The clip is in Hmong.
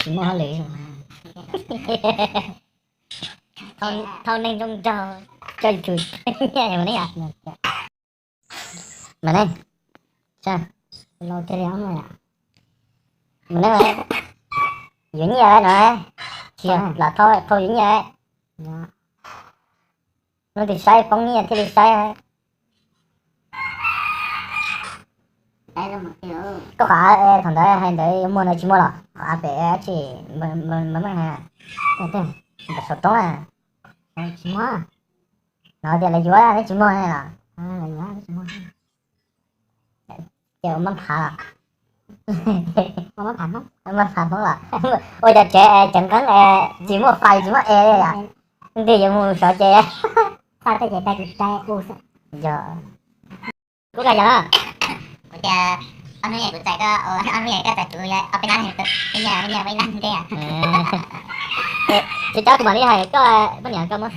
Tsis muaj hauj lwm. Thauj neeg zoo nraug, coj YouTube nyiaj mas ne. Mas ne, mas ne, yuav nyiaj no, tsis los thauj, thauj yuav nyiaj. Hnub twg saib poob nyiaj thiaj li saib. Koj qhov thaum ntawd hais ntawd yuav muag no tsis muag los qhov av pem tsis, npam saum roob na. Tsis muag. No tias lawv yuav neb tsis muag ne los? Ces ua mab phav los? Mab phav Hmoob los? Ua cov tsev, tsev nqeeb, tsis muaj fais tsis muaj es li yom? Leej twg yuav mus sov ces, yog, kuv koj yog, kuv tias ob hnub kuv txais koj, ob hnub koj txais kuv, ob peb nab, nyiaj ib nab ntej. Tsis, cov kuv mam li hais koj poj niam koj muab.